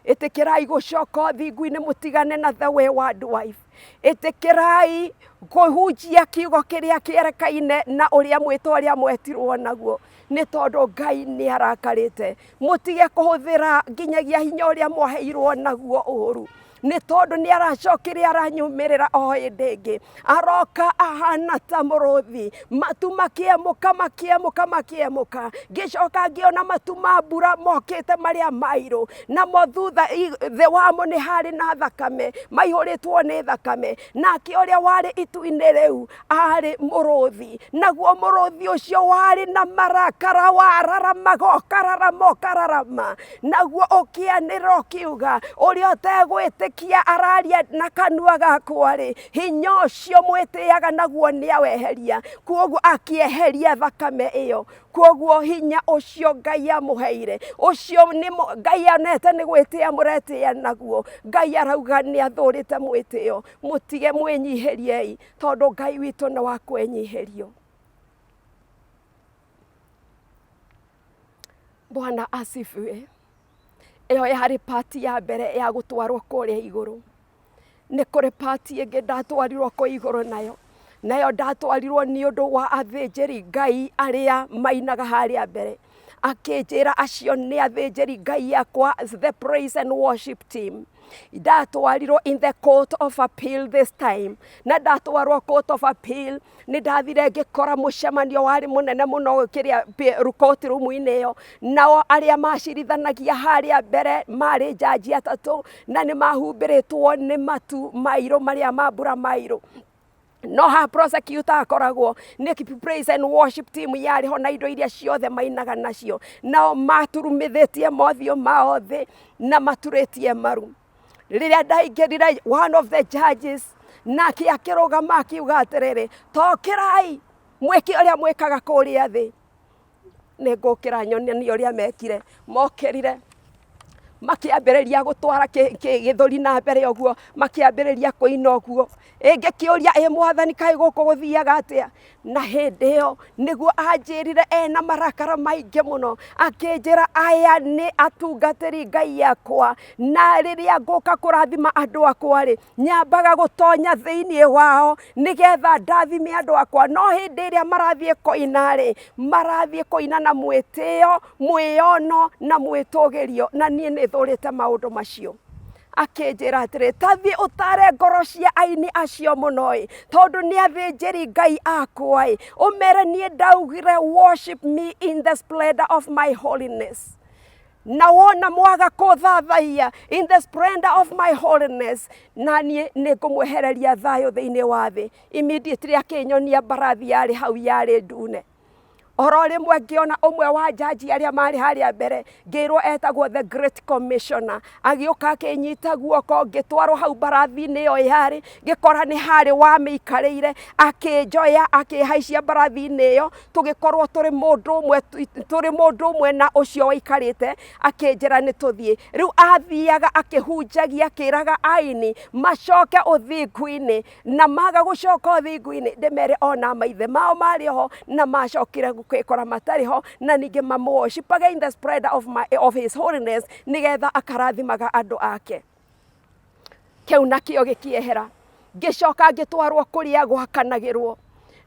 ĩtĩkĩrai gũcoka ũthingu-inĩ mũtigane na the wayward wife, ĩtĩkĩrai kũhunjia kiugo kĩrĩa kĩerekaine na ũrĩa mwĩto ũrĩa mwetirwo naguo, nĩ tondũ Ngai nĩ arakarĩte. Mũtige kũhũthĩra nginyagia hinya ũrĩa mwaheirwo naguo ũru. Nĩ tondũ nĩ aracokire aranyumĩrĩra o hĩndĩ ĩngĩ, aroka ahana ta mũrũthi, matu makĩemũka makĩemũka makĩemũka, ngĩcoka ngĩona matu ma mbura mokĩte marĩa mairũ, namo thutha thĩ wamo nĩ harĩ na thakame, maihũrĩtwo nĩ thakame, nake ũrĩa warĩ itu-inĩ rĩu arĩ mũrũthi, naguo mũrũthi ũcio warĩ na marakara wararamaga ũkararama ũkararama, naguo ũkĩanĩrĩra ũkiuga, ũrĩa ũtegwĩtĩkia araria na kanua gakwa-rĩ, hinya ũcio mwĩtĩaga naguo nĩaweheria. Kwoguo akĩeheria thakame ĩyo. Kwoguo hinya ũcio Ngai amũheire, ũcio nĩ Ngai onete nĩ gwĩtĩa mũretĩa naguo, Ngai arauga nĩ athũrĩte mwĩtĩo. Mũtige mwĩnyihĩriei, tondũ Ngai witũ nĩ wa kwĩnyihĩrio. Bwana asifiwe. Ĩyo yarĩ part ya mbere ya gũtwarwo kũrĩa igũrũ. Nĩ kũrĩ part ĩngĩ ndatwarirwo kũu igũrũ nayo, nayo ndatwarirwo nĩ ũndũ wa athĩnjĩri Ngai arĩa mainaga harĩa mbere. Akĩnjĩra acio nĩ athĩnjĩri Ngai akwa, the praise and worship team. Ndatwarirwo in the court of appeal this time, na ndatwarwo court of appeal nĩ ndathire ngĩkora mũcemanio warĩ mũnene mũno kĩrĩa court room-inĩ ĩyo, nao arĩa macirithanagia harĩa mbere marĩ njanji atatũ, na nĩ mahumbĩrĩtwo nĩ matu mairũ marĩa ma mbura mairũ. No ha prosecutor akoragwo nĩ praise and worship team yarĩ ho na indo iria ciothe mainaga nacio, nao maturumithĩtie mothiũ mao thĩ na maturĩtie maru. Rĩrĩa ndaingĩrire one of the judges nake akĩrũgama akiuga atĩrĩrĩ, tokĩrai mwĩke ũrĩa mwĩkaga kũrĩa thĩ. Nĩ ngũkĩra nyonanie ũrĩa mekire, mokĩrire makĩambĩrĩria gũtwara gĩthũri na mbere ũguo, makĩambĩrĩria kũina ũguo. Ĩ ngĩkĩũria ĩ mwathani kaĩ gũkũ gũthiaga atĩa? Na hĩndĩ ĩyo nĩguo anjĩrire ena marakara maingĩ mũno, akĩnjĩra aya nĩ atungatĩri Ngai akwa, na rĩrĩa ngũka kũrathima andũ akwa rĩ, nyambaga gũtonya thĩinĩ wao nĩgetha ndathime andũ akwa. No hĩndĩ ĩrĩa marathiĩ kũina rĩ, marathiĩ kũina na mwĩtĩo, mwĩyono na mwĩtũgĩrio, na niĩ nĩ thũrĩte maũndũ macio. Akĩnjĩra atĩrĩ, ta thiĩ ũtare ngoro cia aini acio mũno-ĩ, tondũ nĩ athĩnjĩri Ngai akwa-ĩ, ũmere niĩ ndaugire worship me in the splendor of my holiness. Na wona mwaga kũthathaiya in the splendor of my holiness, na niĩ nĩ ngũmwehereria thayũ thĩinĩ wa thĩ. Immediately akĩnyonia mbarathi yarĩ hau yarĩ ndune. Oro rĩmwe ngĩona ũmwe wa njanji arĩa marĩ harĩa mbere, ngĩrwo etagwo the great commissioner, agĩũka akĩnyita guoko, ngĩtwarwo hau mbarathi-inĩ ĩyo yarĩ, ngĩkora nĩ harĩ wamĩikarĩire, akĩnjoya akĩhaicia mbarathi-inĩ ĩyo, tũgĩkorwo tũrĩ mũndũ ũmwe, tũrĩ mũndũ ũmwe na ũcio waikarĩte, akĩnjĩra nĩ tũthiĩ. Rĩu athiaga akĩhunjagia akĩraga aini macoke ũthingu-inĩ, na maga gũcoka ũthingu-inĩ ndĩmere ona maithe mao marĩ ho na macokire gwĩkora matarĩ ho, na ningĩ mamũworshipage in the splendor of, my, of his holiness, nĩgetha akarathimaga andũ ake. Kĩu nakĩo gĩkĩehera. Ngĩcoka ngĩtwarwo kũrĩa gwakanagĩrwo,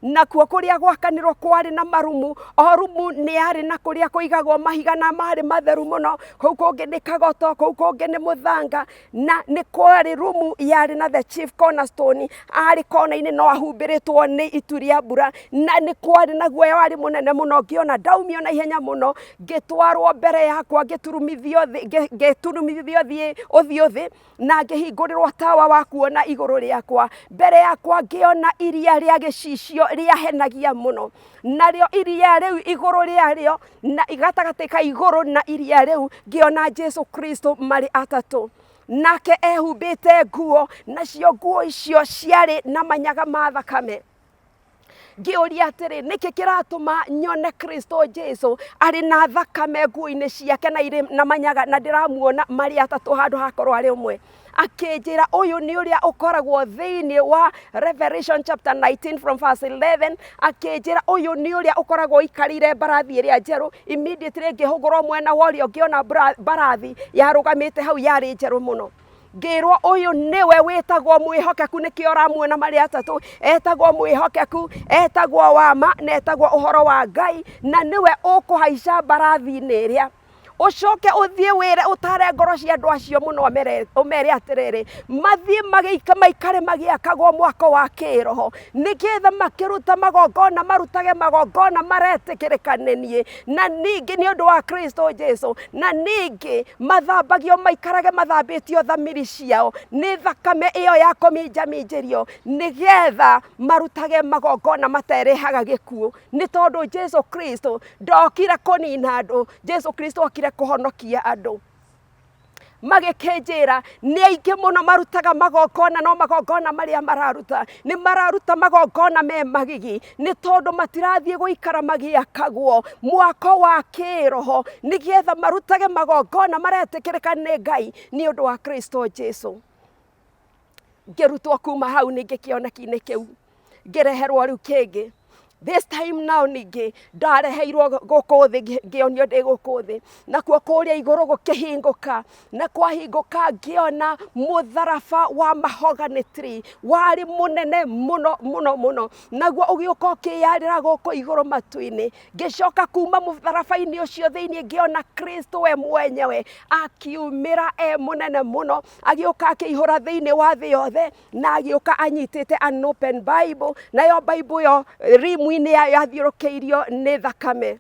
nakuo kũrĩa gwakanĩrwo kwarĩ na marumu, o rumu nĩ yarĩ na kũrĩa kũigagwo mahiga na marĩ matheru mũno, kũu kũngĩ nĩ kagoto, kũu kũngĩ nĩ mũthanga, na nĩ kwarĩ rumu yarĩ na the chief cornerstone, arĩ kona-inĩ no ahumbĩrĩtwo nĩ itu rĩa mbura, na nĩ kwarĩ na guoya warĩ mũnene mũno, ngĩona ndaumio na ihenya mũno, ngĩtwarwo mbere yakwa ngĩturumithio thĩ, ngĩturumithio thiĩ ũthiũ thĩ, na ngĩhingũrĩrwo tawa wa kuona igũrũ rĩakwa. Mbere yakwa ngĩona iria rĩa gĩcicio rĩahenagia mũno. Narĩo iria rĩu igũrũ rĩarĩo, na gatagatĩ ka igũrũ na iria rĩu, ngĩona Jesu Kristo marĩ atatũ. Nake ehumbĩte nguo, nacio nguo icio ciarĩ na manyaga ma thakame. Ngĩũria atĩrĩ, nĩkĩ kĩratũma nyone Kristo Jesu arĩ na thakame nguo-inĩ ciake na irĩ na manyaga na ndĩramuona marĩ atatũ handũ hakorwo arĩ ũmwe? Akĩnjĩra, ũyũ nĩ ũrĩa ũkoragwo thĩinĩ wa Revelation chapter 19 from verse 11. Akĩnjĩra, ũyũ nĩ ũrĩa ũkoragwo ũikarĩire mbarathi ĩrĩa njerũ. Immediately ngĩhũgũrwo mwena wa ũrĩo ngĩona mbarathi yarũgamĩte hau yarĩ njerũ mũno. Ngĩrwo ũyũ nĩwe wĩtagwo mwĩhokeku, nĩkĩo ũramuona marĩ atatũ. Etagwo mwĩhokeku, etagwo wama, na etagwo ũhoro wa Ngai, na nĩwe ũkũhaica mbarathi-inĩ ĩrĩa. Ũcoke ũthiĩ wĩre ũtare ngoro cia andũ acio mũno, ũmere atĩrĩrĩ, mathiĩ maikare magĩakagwo mwako wa kĩroho, nĩgetha makĩruta magongona marutage magongona maretĩkĩrĩka nĩ niĩ, na ningĩ nĩ ũndũ wa Kristo Jesu, na ningĩ mathambagio maikarage mathambĩtio thamiri ciao nĩ thakame ĩyo ya kũminjaminjĩrio, nĩgetha marutage magongona materĩhaga gĩkuũ. Nĩ tondũ Jesu Kristo ndokire kũnina andũ, Jesu Kristo okire kũhonokia andũ. Magĩkĩnjĩra nĩ aingĩ mũno marutaga magongona, no magongona marĩa mararuta nĩ mararuta magongona me magigi, nĩ tondũ matirathiĩ gũikara magĩakagwo mwako wa kĩroho, nĩgetha marutage magongona maretĩkĩrĩka nĩ Ngai nĩ ũndũ wa Kristo Jesu. Ngĩrutwo kuma hau ningĩ kĩoneki-inĩ kĩu, ngĩreherwo rĩu kĩngĩ. This time now ningĩ ndareheirwo gũkũ thĩ, ngĩonio ndĩ gũkũ thĩ, nakuo kũrĩa igũrũ gũkĩhingũka, na kwahingũka ngĩona mũtharaba wa mahogany tree warĩ mũnene mũno mũno mũno, naguo ũgĩũka ũkĩyarĩra gũkũ igũrũ matu-inĩ. Ngĩcoka kuma mũtharaba-inĩ ũcio thĩinĩ ngĩona Kristo we mwenyewe akiumĩra e mũnene mũno, agĩũka akĩihũra thĩinĩ wa thĩ yothe, na agĩũka anyitĩte an open Bible, nayo Bible ĩyo rimu-inĩ yayo yathiũrũkĩirio nĩ thakame.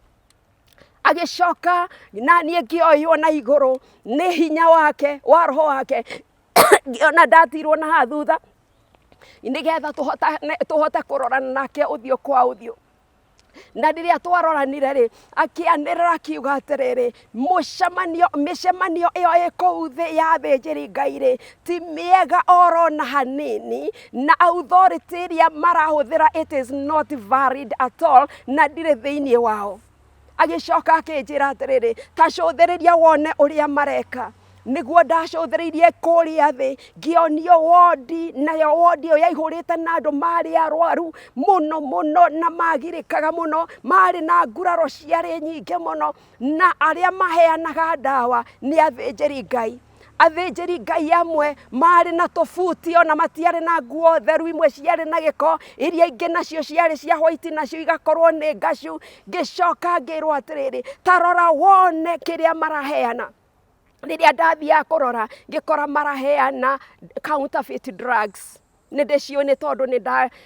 Agĩcoka na niĩ ngĩoywo na igũrũ nĩ hinya wake wa roho wake, ngĩona ndatirwo na haha thutha nĩgetha tũhote kũrorana nake ũthiũ kwa ũthiũ. Na rĩrĩa twaroranire rĩ, akĩanĩrĩra akiuga atĩrĩrĩ, mũcemanio, mĩcemanio ĩyo ĩ kũu thĩ ya athĩnjĩri Ngai rĩ, ti mĩega oro na hanini, na authority ĩrĩa marahũthĩra it is not valid at all, na ndirĩ thĩinĩ wao. Agĩcoka akĩnjĩra atĩrĩrĩ, ta cũthĩrĩria wone ũrĩa mareka. Nĩguo ndacũthĩrĩirie kũrĩa thĩ, ngĩonio wondi, nayo wondi ĩyo yaihũrĩte na andũ marĩ arwaru mũno mũno na magirĩkaga mũno, marĩ na nguraro ciarĩ nyingĩ mũno, na arĩa maheanaga ndawa nĩ athĩnjĩri Ngai. Athĩnjĩri Ngai amwe marĩ na tũbuti ona matiarĩ na nguo theru, imwe ciarĩ na gĩko, iria ingĩ nacio ciarĩ cia white nacio igakorwo nĩ ngacu. Ngĩcoka ngĩrwo atĩrĩrĩ, ta rora wone kĩrĩa maraheana. Rĩrĩa ndathiaga kũrora ngĩkora maraheana counterfeit drugs. Nĩ ndĩciũĩ nĩ tondũ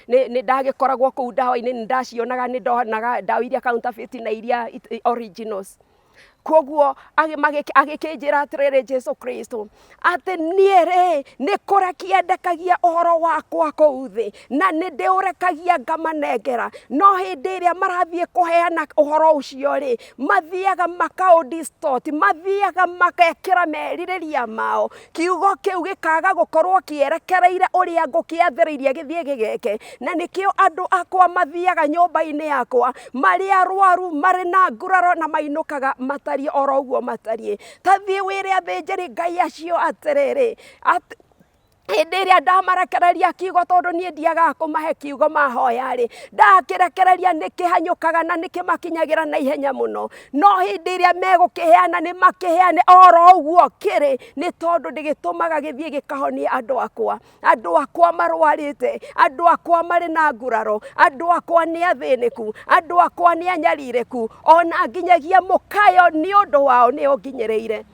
nĩ ndagĩkoragwo kũu ndawa-inĩ, nĩ ndacionaga, nĩ ndonaga ndawa iria counterfeit na iria originals. Koguo agĩkĩnjĩra atĩrĩrĩ Jesu Kristo atĩ niĩ rĩ nĩ kũrekia ndekagia ũhoro wakwa kũu thĩ, na nĩ ndĩũrekagia ngamanengera, no hĩndĩ ĩrĩa marathiĩ kũheana ũhoro ũcio rĩ, mathiaga makaũ distort, mathiaga makekĩra merirĩria mao, kiugo kĩu gĩkaga gũkorwo kĩerekereire ũrĩa ngũkĩathĩrĩirie gĩthiĩ gĩgeke. Na nĩkĩo andũ akwa mathiaga nyũmba-inĩ yakwa marĩ arwaru, marĩ na nguraro, na mainũkaga matariĩ oro ũguo matariĩ. Ta thiĩ wĩre athĩnjĩri Ngai acio atĩrĩrĩ, hĩndĩ ĩrĩa ndamarekereria kiugo, tondũ niĩ ndiagaga kũmahe kiugo mahoya rĩ, ndakĩrekereria nĩkĩhanyũkaga na nĩkĩmakinyagĩra na ihenya mũno, no hĩndĩ ĩrĩa megũkĩheana nĩ makĩheane oro ũguo kĩrĩ, nĩ tondũ ndĩgĩtũmaga gĩthiĩ gĩkahonie andũ akwa. Andũ akwa marwarĩte, andũ akwa marĩ na nguraro, andũ akwa nĩ athĩnĩku, andũ akwa nĩ anyarirĩku, ona nginyagia mũkayo nĩ ũndũ wao nĩ ũnginyĩrĩire.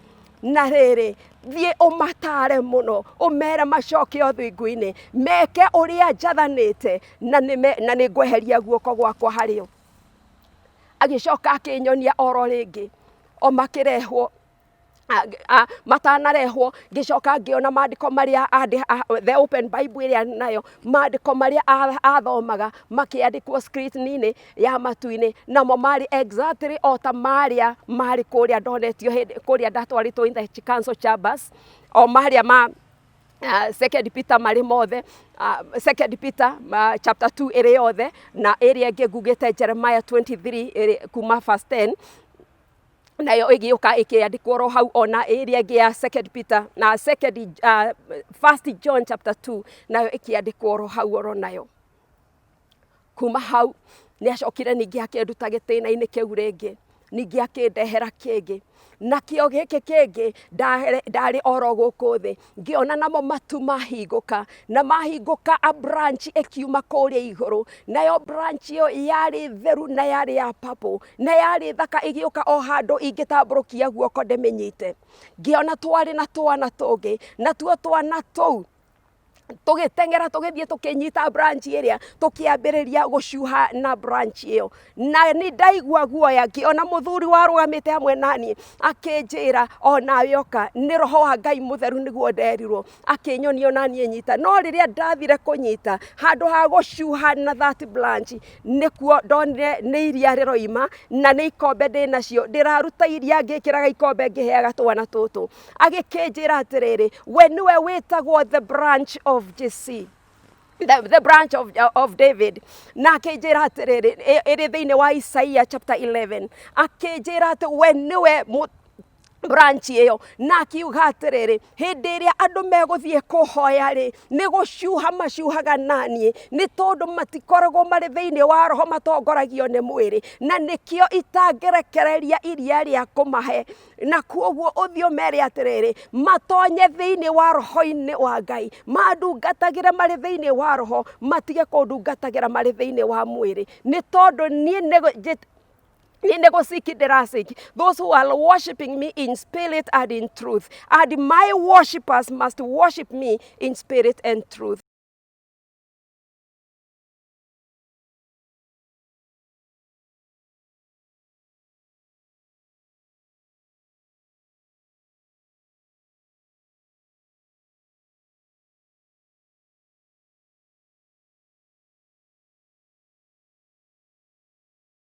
Na rĩrĩ, thiĩ ũmatare mũno, ũmere macoke ũthingu-inĩ, meke ũrĩa njathanĩte, na nĩ ngweheria guoko gwakwa harĩo. Agĩcoka akĩnyonia oro rĩngĩ, o makĩrehwo. Matanarehwo ngĩcoka ngĩona maandĩko marĩa the open bible ĩrĩa nayo maandĩko marĩa athomaga makĩandĩkwo screen-inĩ ya matu-inĩ, namo marĩ exactly o ta marĩa marĩ kũrĩa ndonetio hĩndĩ kũrĩa ndatwarĩtwo in the council chambers, o marĩa ma Second Peter marĩ mothe, Second Peter chapter 2 ĩrĩ yothe, na ĩrĩa ĩngĩ ngugĩte Jeremiah 23 ĩrĩ kuma verse 10, nayo ĩgĩũka ĩkĩandĩkwo oro hau, ona ĩrĩa ĩngĩ ya Second Peter na second First John chapter 2 nayo ĩkĩandĩkwo oro hau oro nayo. Kuma hau nĩ acokire ningĩ akĩnduta gĩtĩna-inĩ kĩu rĩngĩ, ningĩ akĩndehera kĩngĩ, nakĩo gĩkĩ kĩngĩ ndarĩ oro gũkũ thĩ, ngĩona namo matu mahingũka, na mahingũka a branch ĩkiuma kũrĩa igũrũ, nayo branch ĩyo yarĩ theru na yarĩ ya purple na yarĩ thaka, ĩgĩũka o handũ ingĩtambũrũkia guoko ndĩmĩnyite. Ngĩona twarĩ na twana tũngĩ, natuo twana tũu tũgĩteng'era tũgĩthiĩ tũkĩnyita branch ĩrĩa, tũkĩambĩrĩria gũcuha na branch ĩyo, na nĩ ndaigua guoya. Ngĩona mũthuri warũgamĩte hamwe naniĩ akĩnjĩra, "Onawe oka." Nĩ roho wa Ngai mũtheru nĩguo nderirwo, akĩnyonia onaniĩ nyita. No rĩrĩa ndathire kũnyita, handũ ha gũcuha na that branch, nĩkuo ndonire nĩ iria rĩroima na nĩ ikombe ndĩ nacio, ndĩraruta iria ngĩkĩraga ikombe ngĩheaga twana tũtũ. Agĩkĩnjĩra atĩrĩrĩ, "We nĩwe wĩtagwo the branch of Jesse, the branch of David." Na akĩnjĩra atĩrĩrĩ, ĩrĩ thĩinĩ wa Isaiah chapter 11, akĩnjĩra atĩ we nĩwe branch ĩyo, na akiuga atĩrĩrĩ, hĩndĩ ĩrĩa andũ megũthiĩ kũhoya rĩ, nĩ gũcuha macuhaga naniĩ, nĩ tondũ matikoragwo marĩ thĩinĩ wa roho, matongoragio nĩ mwĩrĩ, na nĩkĩo itangĩrekereria iria rĩa kũmahe. Na kuoguo ũthiĩ ũmere atĩrĩrĩ, matonye thĩinĩ wa roho-inĩ wa Ngai, mandungatagĩre marĩ thĩinĩ wa roho, matige kũndungatagĩra marĩ thĩinĩ wa mwĩrĩ, nĩ tondũ niĩ nĩ gũseek ndĩraseek those who are worshiping me in spirit and in truth, and my worshippers must worship me in spirit and truth.